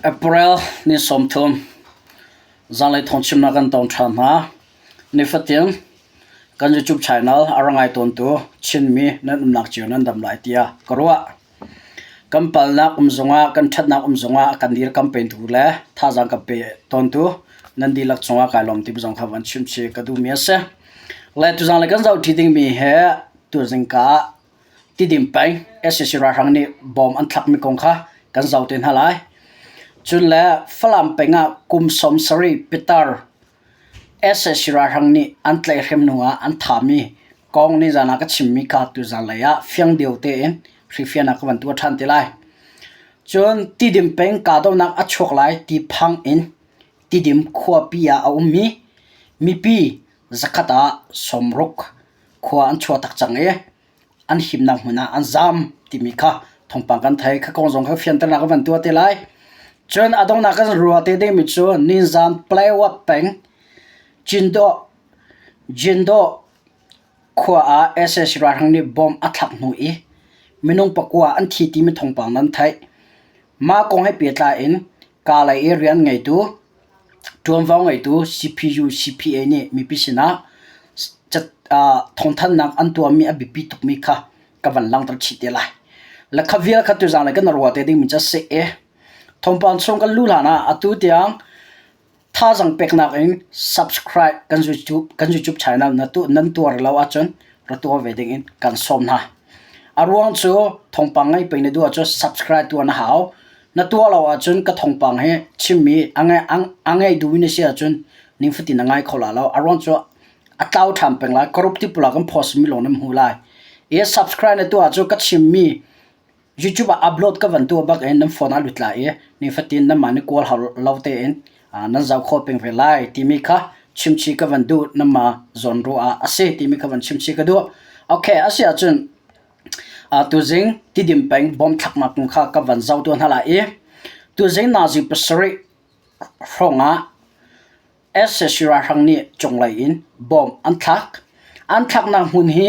April ni 30 zanlei thawngchimnak kan tong ṭhan hna. Nifatin kan YouTube channel a ra ngai tawntu Chinmi nan umnak cio nan dam lai tiah ka ruah. Kan palnak um zongah, kan ṭhatnak um zongah a kan dirkamh pengtu le thazaang kan pe tawntu nan dihlak cungah kai lawm ti zong kha van chimchih ka duhmi a si. Le tuzang le kan zohṭi dingmi hi tuzing ka ah Tidim peng sac ralhrang nih bom an thlakmi kong kha kan zoh te hna lai. Cun le Falam peng ah kum 70 pitar sac ralhrang nih an tlaihhrem hnu ah an thahmi kong nizan ah ka chimmi kha tuzan lei ah fiang deuh tein hrifian ah ka van tuah ṭhan te lai. Cun Tidim peng kahdohnak a chuak lai ti phang in Tidim khuapi ah a ummi mipi zakhat ah 60 khua an chuah tak cang i an himnak hmun ah an zaam timi kha thawngpang kan thei. Kha kong zong kha fianternak ka van tuah te lai. Cun a donghnak kan ruah te dingmi cu ninzan Palaywat peng Cindawh Jindawh khua ah sac ralhrang nih bomb a thlak hnu i minung pakua an thi timi thawngpang nan theih. Mah kong he pehtlai in Kalay i rian ngeitu Ṭuanvo ngeitu CPU, CPA nih mipi sinah thawngthanhnak an tuahmi a biapi tukmi kha ka van langhter chih te lai. Le kha vial kha tuzaan lei kan ruah te dingmi cu a si i thawngpang chung kan luh hlan ah atu tiang thazaang peknak in subscribe kan YouTube kan YouTube channel na tu nan tuar lo ahcun ra tuah ve ding in kan sawm hna. A ruang cu thawngpang ngei peng na duh ahcun subscribe tuah na hau. Na tuah lo ahcun ka thawngpang hi chimmi a ngei duhmi na si ahcun ningfatin na ngai kho la lo. A ruang cu a tlau ṭhan peng lai. Corrupt ti pawl ah kan post mi lawng nan hmu lai. I subscribe na tuah ahcun ka chimmi YouTube ah upload ka van tuah bak in nan phone ah lut lai i nifatin nanmah nih kawl hau lo tein nan zoh khawh peng ve lai timi kha chimchih ka van duh nanmah zawn ruah ah a si timi kha van chimchih ka duh. Okay, a si ahcun Tuzing Tidim peng bomb thlaknak kong kha ka van zoh tuah hna lai i tuzing nazi pasarih hrawngah sac ralhrang nih cunglei in bomb an thlak. An thlaknak hmun hi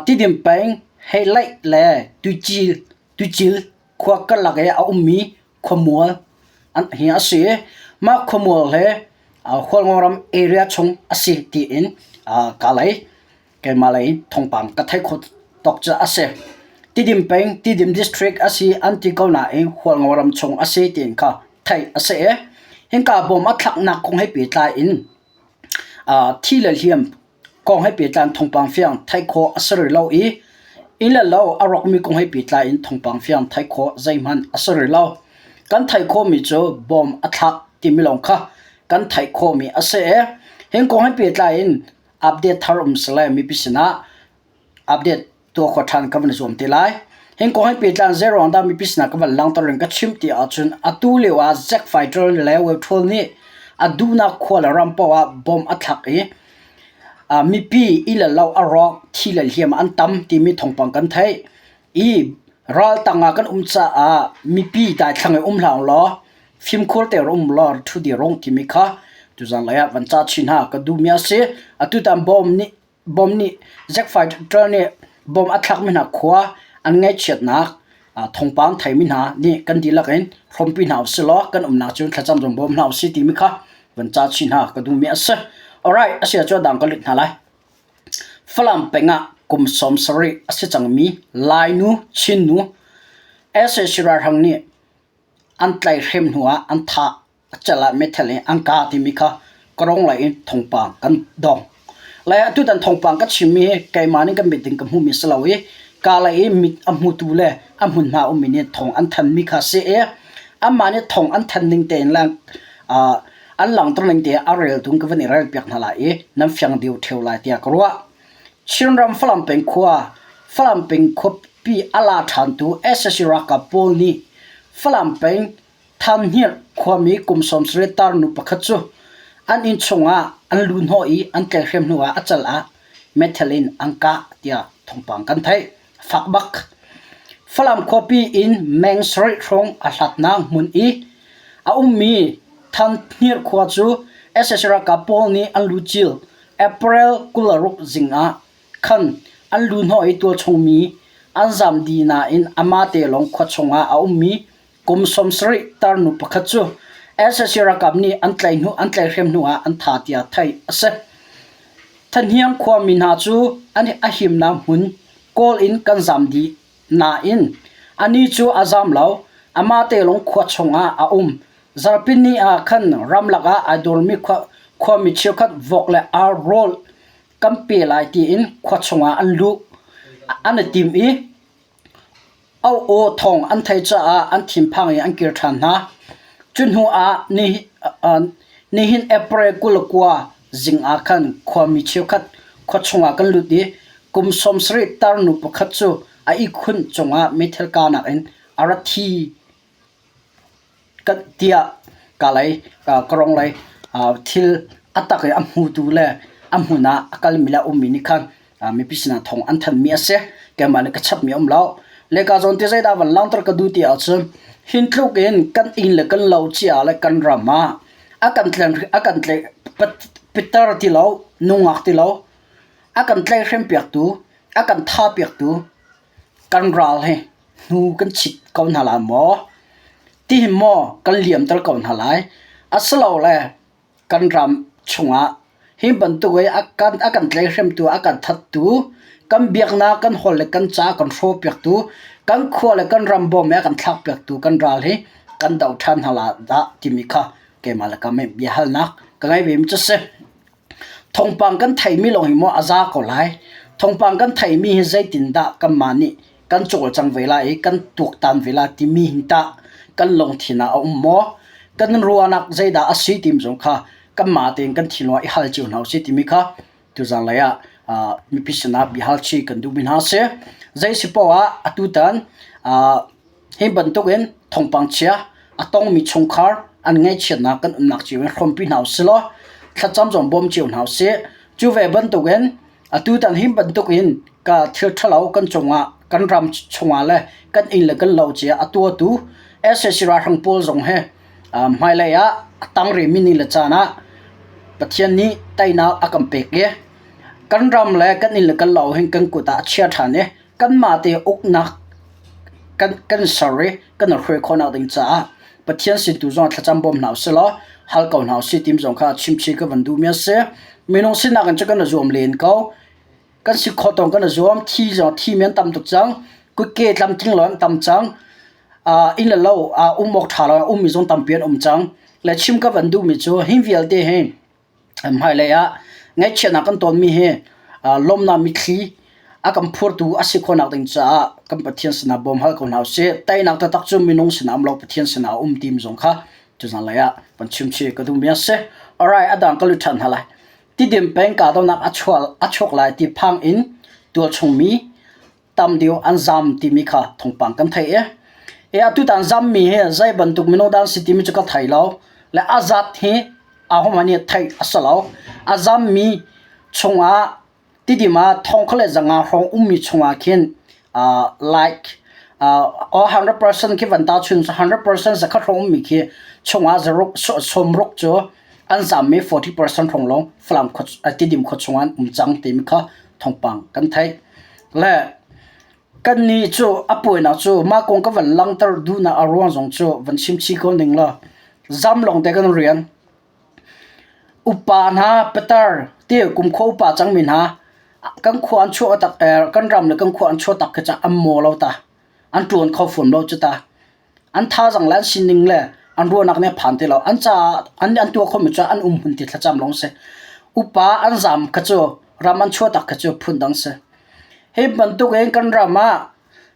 Tidim peng Heilaih le Tuicil khua karlak i a ummi khuamual hi a si i mah khuamual hi Hualngoram area chung a si tiin kaa lei. Keimah lei in thawngpang ka theih khawh tawk cu a si. Tidim peng, Tidim district a si an ti ko nain Hualngo ram chung a si tiin kha theih a si i hinka bawm a thlaknak kong he pehtlai in thi le hliam kong he pehtlai in thawngpang fiang theih khawh a si rih lo i inn le lo a rawkmi kong he pehtlai in thawngpang fiang theih khawh zeihmanh a si rih lo. Kan theih khawhmi cu bawm a thlak timi lawng kha kan theih khawhmi a si i hin kong he pehtlai in update thar um sile mipi sinah update tuah khawh ṭhan ka van i zuam te lai. Hin kong he pehtlai zeiruang dah mipi sinah ka van langhter in ka chim ti ahcun atu lio ah Zack Fighter le Webtool nih a duhnak khua le ram paoh ah bomb a thlak i mipi i le lo a rawk thi le hliam an tam timi thawngpang kan theih i ral tang ah kan um caah mipi daithlang i um hlah law fimkhur te um law ṭhu dir rung timi kha tuzan lei ah van ca chin hna ka duhmi a si. Atutan bom nih bom nih Zack Fighter nih bom a thlakmi hna khua an ngaihchiatnak thawngpang theimi hna nih kan dihlak in hrawmpi hna usih law kan umnak cu thlacam zong bawm hna usih timi kha van ca chin hna ka duhmi a si. Alright, a si ahcun dang ka lut hna lai. Falam peng ah kum 70 a si cangmi Lainu Chinnu sac ralhrang nih An tlaihhrem hnuah an thah. A cal ah meithal in an kah timi kha ka-rong lei in thawngpang kan dong. Lai atutan thawngpang ka chimmi hi keimah nih ka mit in ka hmuhmi si lo i ka lei i mit a hmutu le a hmunhma ummi nih thawng an thanmi kha a si i anmah nih thawng an than ning tein le an langhter ning tein a reltu in ka van i relpiak hna lai i nan fiang deuh ṭheo lai tiah ka ruah. Chinram Falam peng khua, Falam peng khuapi a la ṭhantu sac ralkap pawl nih Falam peng Thanhngirh khuami kum 70 tarnu pakhat cu an inn chungah an luhhnawh i an tlaihhrem hnuah a cal ah meithal in an kah tiah thawngpang kan theih. Fak bak. Falam khuapi in meng sarih hrawng a hlatnak hmun i a ummi Thanhngirh khua cu sac ralkap pawl nih an luhcil April 26 zing ah khan an luhhnawh i tualchung mi an zam dih nain amah te lawng khua chungah a ummi Kum 70 tarnu pakhat cu sac ralkap nih an tlaih hnu an tlaihhrem hnu ah an thah tiah theih a si. Thahniang khuami hna cu an a himnak hmun kawl in kan zam dih nain anih cu a zam lo. Amah te lawng khua chungah a um. Zarhpini ah khan ramlak ah ai dawrmi khuami cheukhat vok le ar rawl kan pe lai tiin khua chungah an luh an i tim i Au-aw thawng an theih caah an thinphang i an kir ṭhan hna. Cu hnu ah nihin April 29 zing ah khan khuami cheukhat khua chungah kan lut i kum 70 tarnu pakhat cu a ihkhun cungah meithal kahnak in a ra thi. Tiah kalei karonglei thil a tak i a hmutu le a hmun ah a kalmi le a ummi nih khan mipi sinah thawng an thanhmi a si. Keimah nih ka chapmi a um lo. Leka zawn ti zeidah van langhter ka duh ti ahcun hin tluk in kan inn le kan lo cia le kan ram ah a kan tlen a kan tlaih pitar ti lo nungak ti lo a kan tlaihhrem piaktu a kan tha piaktu kan ral hi hnu kan chit ko hna lai maw? Tihin maw kan liamter ko hna lai? Asilole kan ram chungah hi bantuk i a kan, a kan tleihremtu, a kan thattu, kan biaknak, kan holh le kan ca a kan hrawhpiaktu, kan khua le kan ram bawm i a kan thlakpiaktu kan ral hi kan doh ṭhan hna lai dah timi kha keimah le ka biahalnak ka ngei ve mi cu a si. Thawngpang kan theihmi lawng hi maw a za ko lai? Thawngpang kan theihmi hi zeitindah kanmah nih kan cawlcang ve lai i kan tuaktan ve lai timi hin tah kan lungthin ah a um maw? Kan ruahnak zeidah a si timi zong kha kanmah tein kan thinlung ah i hal cio hna usih timi kha tuzan lei ah mipi sinah biahal chih kan duhmi hna a si. Zei si paoh ah atutan Hi bantukin thawngpang chia a tongmi chungkhar an ngaihchiatnak kan umnak cio in hrawmpi hna usih law thlacam zong bawm cio hna usih. Cu ve bantukin atutan hi bantukin ka thil ṭhalo kan cungah kan ram chungah le kan inn le kan lo cia a tuahtu sac ralhrang pawl zong hi hmailei ah a tang rihmi ni le caan ah Pathian nih teinak a kan pek i kan ram le kan inn le kan lo hin kan kut ah a chia ṭhan i kanmah te uknak kan kan ser i kan hruai khawhnak ding caah Pathian sin tu zong thlacam bawm hna usih law hal ko hna usih tim zong kha chimchih ka van duhmi a si. Minung sinak in cu kan i zuam len ko. Kan si khawh tawng kan i zuam. Thi zong thi mi an tam tuk cang. Kutke tlamtling lo an tam cang. Uh, inn le lo uh, um awk ṭha lo ummi zong tampi an um cang. Le chim ka van duhmi cu hi vialte hi Hmailei ah ngaihchiatnak kan tonmi hi lawmnak mitthli a kan phurtu a si khawhnak ding caah kan Pathian sinah bawm hal ko hna usih. Teinak taktak cu minung sinah um lo Pathian sinah a um timi zong kha tuzan lei ah kan chimchih ka duhmi a si. Alright, a dang ka lut ṭhan hna lai. Tidim peng kahdohnak a chuak, a chuak lai ti phang in tualchungmi tam deuh an zam timi kha thawngpang kan theih i e atutan zammi hi zei bantuk minung dah an si timi cu ka thei lo le a zat hi ahohmanh nih theih a si lo a zammi chungah tidim ah thong kha le zanga hrawng ummi chungah khin uh, like uh, 100% khi van ta chun 100% zakhat hrawng ummi khi chungah zaruk sawmruk cu an zammi 40% hrawng lawng Falam Tidim khua chungah an um cang timi kha thawngpang kan theih. Le kannih cu a puainak cu mah kong ka van langhter duhnak a ruang zong cu van chim chih ko ning law zam lawng te kan rian. Upa hna patar ti kumkhua upa cangmi hna kan khua an chuah tak kan ram le kan khua an chuah tak khi ca an maw lo ta an ṭuan kho fawn lo cu ta. An thazaang le an sining le an ruahnak nih a phan ti lo. An caah an an tuah khomi cu an um hmun ti thlacam lawng si. Upa an zaam kha cu ram an chuahtak kha cu phundang si. Hi bantuk in kan ram ah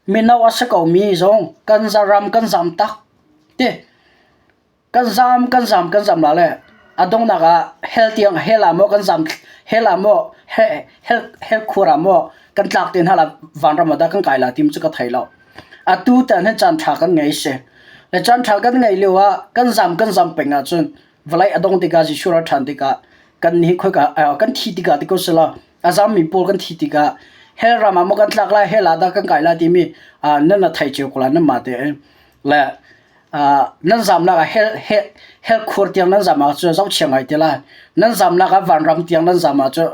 mino a si komi zong kan ram kan zaam tak ti. Kan zaam kan zaam kan zaam la le a donghnak ah hell tiang hell ah maw kan zaam hell ah maw hell hell khur ah maw kan tlak te hna la vanram ah dah kan kai la tim cu ka thei lo. Atu tan hin caan ṭha kan ngei si. Le caan ṭha kan ngeih lio ah kan zaam kan zaam peng ahcun vawlei a dong tikah Jesuh ra ṭhan tikah kan nih khoika kan thi tikah ti ko sila a zammi pawl kan thi tikah hell ram ah maw kan tlak lai hell ah dah kan kai lai timi nan na thei cio ko lai nan mah te le nan zamnak ah hell hell hell khur tiang nan zam ahcun zohchia ngai te lai nan zamnak ah vanram tiang nan zam ahcun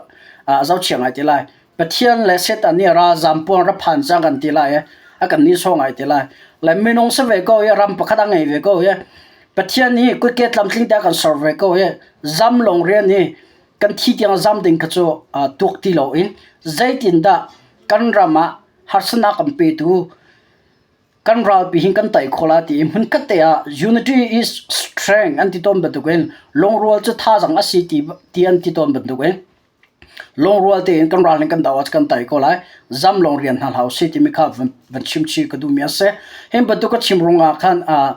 zohchia ngai te lai Pathian le Satan nih ralzam puang ra phan cang kan ti lai i a kan nihsawh ngai te lai. Le minung si ve ko i ram pakhat a ngei ve ko i Pathian hi kutke tlamtling te a kan ser ve ko i zam lawng rian hi kan thi tiang zam ding kha cu tuak ti loin zeitindah kan ram ah harsatnak kan petu kan ralpi hin kan tai kho la ti i hmunkhat te ah unity is strength an ti tawn bantukin lungrual cu thazaang a si ti, ti an ti tawn bantukin lungrual tein kan ral nih kan do ah kan tai ko lai zam lawng rian hna hlah usih timi kha van, van chim chih ka duhmi a si hin bantuk ka chim rungah khan uh,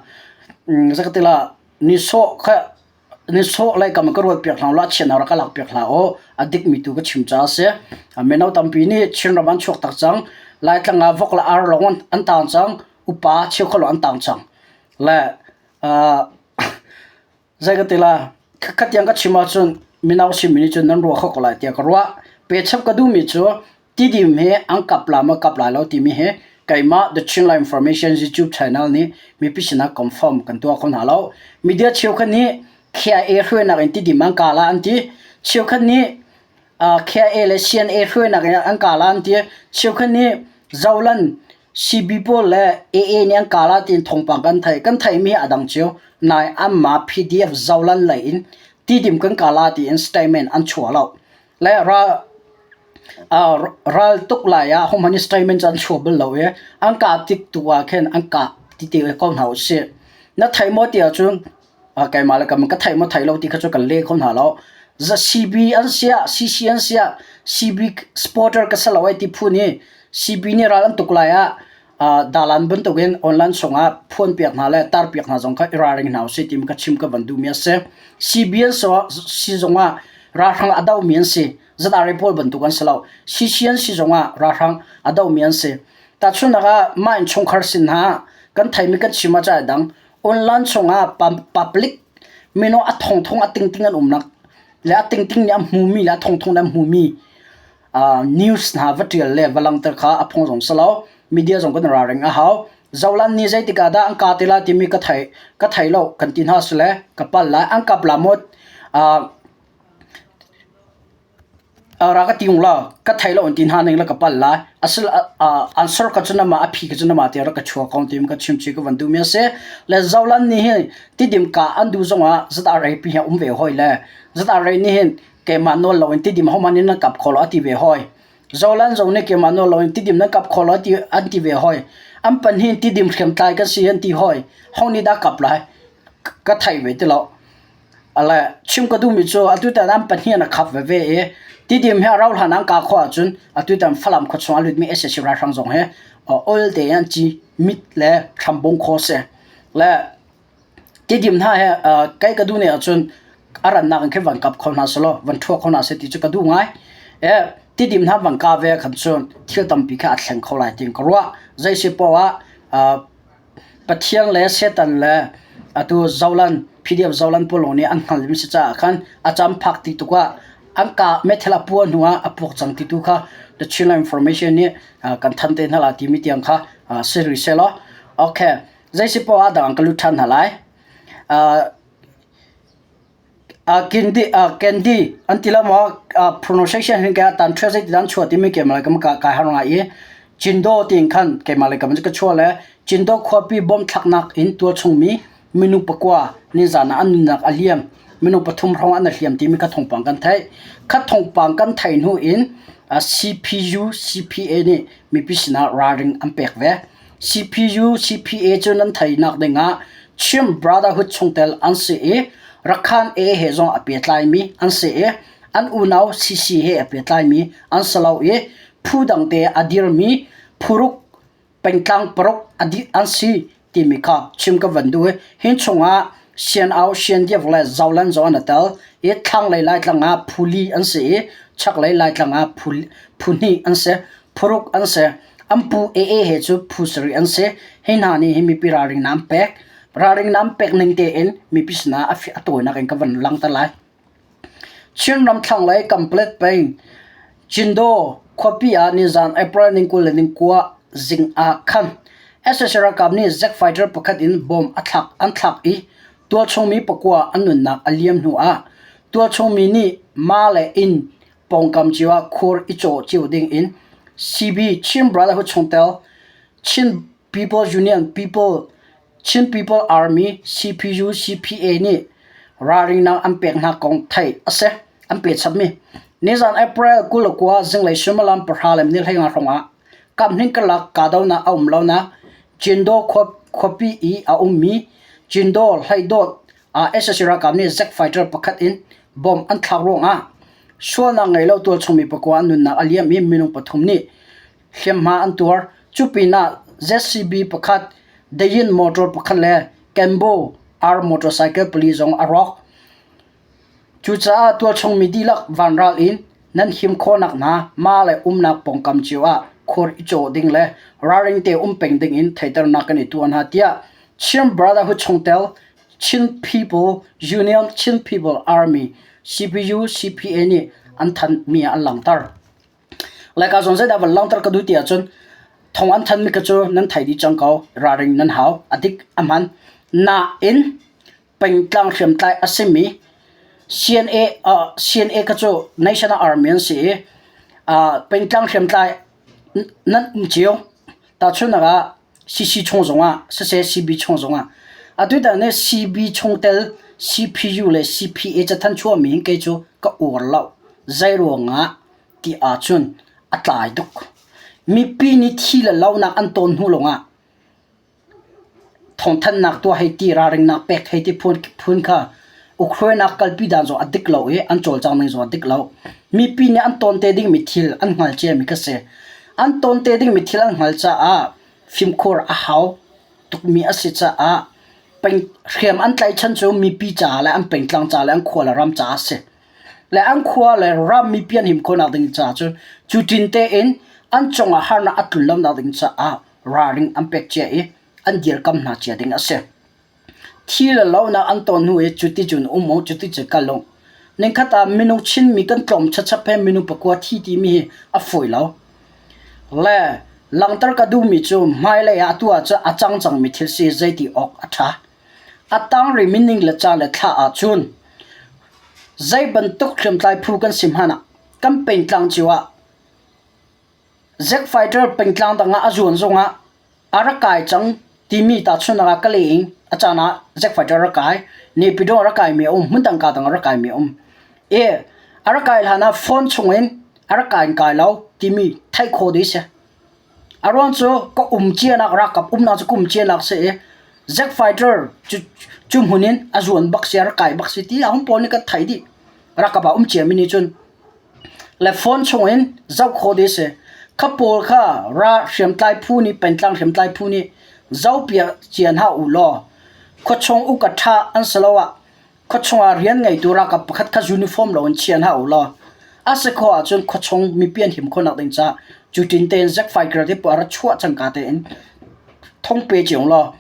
zakatila ni sawh kha ni sawh lai kam ka ruat piak hna la chian rak ka lak piak hla o a dik mi tu ka chim cha se mino tampi nih Chinram an chuak tak cang Laitlang ah vok la ar lawng an tang cang upa cheu kholo an tang cang le zei ka ti la khatiang ka chim ahcun mino simi nih cun nan ruah kho ko lai tiah ka ruah pe chap ka duhmi cu Tidim he an kap la maw kap lai lo timi hi keimah The Chinland Information YouTube channel nih mipi sinah confirm kan tuah kho hna lo. Media cheukhat nih KIA hruainak in Tidim an ka la an ti. Cheukhat nih uh, KIA le CNA hruainak in an ka la an ti. Cheukhat nih Zolan CB pawl le AA nih an ka la tiin thawngpang kan theih. Kan theihmi a dang cio. Nai anmah PDF Zolan lei in Tidim kan ka la tiin statement an chuah lo. Le ral ral tuk lai ah hohmanh nih statement cu an chuah bal lo i an kah tik tu ah khin an kah ti te ko hna usih. Na thei maw ti ahcun keimah le ka theih maw thei lo ti kha cu kan leh kho hna lo. CB an si ah CC an si ah CB supporter ka si lo ai ti phu nih CB nih ral an tuk lai ah dalan bantukin online chungah phuanpiak hna le tarpiak hna zong kha i ralring hna usih timi ka chim ka van duhmi a si. CB an si zongah ralhrang a domi an si. ZRA pawl bantuk an si lo. CC an si zongah ralhrang a domi an si. Tahchunhnak ah mah innchungkhar sin hna kan theimi kan chim ah cai dang online chungah public mino a thongthong a tingting an umnak le a tingting nih a hmumi le a thongthong nih a hmumi news hna va ṭial le va langhter kha a phung zong si lo. Media zong kan ralring a hau. Zolan nih zeitik ah dah an ka te lai timi ka thei ka thei lo kan ti hna sile ka pal lai an kap la maw ra ka ti ung la ka thei lo an ti hna ning la ka pal lai asil answer ka cu nama a phi ka cu nama te ra ka chua kong tim ka chim chi ka van du mi ase le zolan ni hi tidim ka an du zongah ZRA pi hi um ve hoi le ZRA ni hin keimah nawl loin tidim hohmanh in nan kap kho lo a ti ve hoi. Zolan zong nih keimah nawl loin tidim nan kap kho lo ti an ti ve hoi. An pan hin tidim hriamtlai kan si an ti hoi. Ho nih dah kap lai? Ka thei ve ti lo. Ale chim ka duhmi cu atu tan an pahnih an khap veve i tidim hi a rau hlan an ka kho ahcun atu tan Falam khua chung a lutmi SAC ralhrang zong hi ol te an ci mit le thlambung kho si. Le Tidim hna he kai ka duh ne ahcun a rannak in khin van kap kho hna selaw van ṭhua kho hna seh ti cu ka duh ngai. Tidim hna van ka ve khan cun thil tampi kha a thleng kho lai tiin ka ruah. Zei si poah ah Pathian le Satan le atu Zolan PDF Zolan pawl lawng nih an hngalmi si caah khan a cam phak ti tuk ah an ka meithal a puah hnu ah a puak cang ti tu kha The Chinland Information nih kan thanh te hna la timi tiang kha si rih sehlaw. Okay. Zei poah ah dang ka lut ṭhan hna lai. Uh, uh, Candy, uh, Candy an ti lo maw uh, pronunciation hin ka tan thua zei ti dan chua timi ke malai kam ka kai har ngai i Chindo tin khan ke malai kam ka chua le Chindo khuapi bom thlaknak in tual chungmi minung pakua ni zan ah an nunnak a liam minung pathum hrawng an hliam timi kha thawngpang kan theih kha thawngpang kan theih hnu in uh, CPU CPA nih mipi sinah ralring an pek ve CPU, CPA cu nan theihnak dingah Chin Brotherhood chungtel an si i Rakhan A he zong a pehtlaimi an si i an unau CC he a pehtlaimi an si lo i phu dangte a dirmi phuruk pengtlang paruk an si timi kha chim ka van duh i hi chungah Sian-au, Siandiak le Zolan zong an i tel i thlanglei Laitlang ah phu li an si i chaklei Laitlang ah phu, phu hnih an si, phuruk an si. An pu AA he cu phu sarih an si. Hi hna nih hin mipi ralring an pek. Ralring an pek ning tein mipi sinah a, a tawinak in ka van langhter lai. Chinram thlanglei Kamplet peng Cindo khuapi ah nizan April ni 20 le ni 9 zing ah khan sac ralkap nih jet fighter pakhat in bomb a thlak an thlak i tualchungmi pakua an nunnak a liam hnu ah tualchungmi nih ma le inn pawngkam cio ah khur i cawh cio ding in CB Chin Brotherhood chungtel Chin. People Union People Chin People Army CPU CPA nih ralringnak an pek hna kong theih a si. An pe chapmi. Nizan April 29 zinglei suimilam pahra le minute 15 hrawng ah kamhning karlak kahdohnak a um lonak Cindaw khuapi i a ummi Cindaw hleidawt ah sac ralkap nih Zack fighter pakhat in bomb an thlak ruangah sualnak ngei lo tualchung mi pakua an nunnak a liam i minung pathum nih hliamhma an tuar. Cu pinah ZCB pakhat, Dayin motor pakhat le Kenbo R motorcycle pali zong a rawk. Cucaah tualchung mi dihlak vanral in nan him khawhnak hna mah le umnak pawngkam cio ah khur i cawh ding le ralring te um peng ding in theihternak kan i tuah hna tiah Chin Brotherhood chungtel Chin People Union Chin People Army CPU CPA nih an thanhmi ah an langhter. Laika zawn zeidah van langhter ka duh ti ahcun thong an thanmi kha cu nan thei dih cang ko ralring nan hau a dik a hman. Nain pengtlang hriamtlai a simi CNA uh, CNA kha cu National Army an si i uh, pengtlang hriamtlai nan um cio. Tahchunhnak ah CC chung zongah siseh CB chung zongah atu tan nih CB chungtel CPU le CPA cathanh chuahmi hin kei cu ka uar lo. Zei ruangah ti ahcun a tlai tuk. Mipi nih thi le lonak an tawn hnu lawngah thawngthanhnak tuah hei ti, ralringnak pek hei ti phun, phun kha ukhruainak kalpi dan zong a dik lo i an cawlcang ning zong a dik lo. Mipi nih an tawn te dingmi thil an hngal ciami kha si. An tawn te dingmi thil an hngal caah fimkhur a hau tukmi a si caah peng, hriam an tlaihchan cu mipi caah le an pengtlang caah le an khua le ram caah a si. Le an khua le ram mipi an him khawhnak ding caah cun cu tin tein an cungah harnak a tlun lonak ding caah ralring an pek cia i an dirkam hna cia ding a si. Thi le lonak an tawn hnu i cuticun um u, cuticun kal u. Ningkhat ah minung Chinmi kan tlawm chachap he minung pakua thi timi hi a fawi lo. Le langhter ka duhmi cu hmailei ah atu ah cun a cang cangmi thil si zeiti awk a ṭha. A tang rihmi ning le caan le thla ahcun zei bantuk hriamtlai phu kan si hmanh ah kan pengtlang cio ah Zack fighter pengtlang dang ah a zuan zongah a rak kai cang timi tahchunhnak ah ka leng a caan ah Zack fighter a rak kai, Naypyidaw a rak kaimi a um, hmundang ka dang a rak kaimi a um. I a rak kai hlan ah phone chungin a rak kai in kai lo timi theih khawh dih si. A ruang cu ka um cianak ralkap umnak cu ka um cianak si i Zack fighter cu, cu hmun in a zuan bak si, a rak kai bak si ti ahun pawl nih kan theih dih. Ralkap ah um ciami nih cun le phone chungin zoh khawh dih a si. Kha pawl kha ra hriamtlai phu nih pengtlang hriamtlai phu nih zohpiak cia hna u law khuachung uka ṭha an si lo ah khuachung ah rian ngeitu ralkap pakhat kha uniform loin chia hna u law a si khawh ahcun khuachung mipi an him khawhnak ding caah cutin tein Zack Fighter te pawl a ra chuah cangka tein thong pe cio law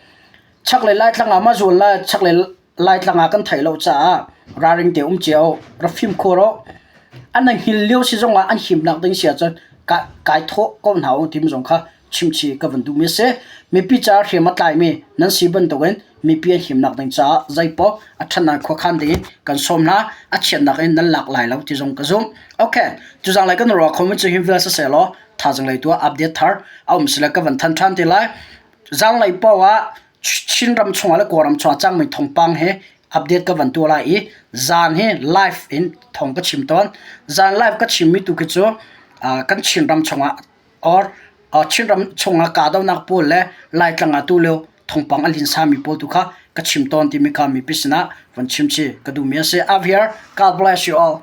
chaklei Laitlang ah ma zual lai chaklei Laitlang ah kan theih lo caah ralring te um cio ra fimkhur u. An hngil lio si zongah an himnak ding si ahcun kai thawh ko hna u timi zong kha chimchih ka van duhmi a si. Mipi caah hriam a tlaimi nan si bantukin mipi an himnak ding caah zeipaoh a ṭhatnak khuakhan dingin kan sawm hna. A chiatnak in nan lak lai lo ti zong ka zumh. Okay, tuzang lei kan ruah khomi cu hi vial siseh law thazaang lei tu ah update thar a um sile ka van than ṭhan te lai. Zaanglei paoh ah Chinram chungah le Kawlram chungah cangmi thawngpang he update ka van tuah lai i zan hi live in thawng ka chim tawn. Zan live ka chimmi tu khi cu kan Chinram chungah or Chinram chungah kahdohnak pawl le Laitlang ah tu lio thawngpang a linsami pawl tu kha ka chim tawn timi kha mipi sinah van chim chih ka duhmi a si. Up here, God bless you all.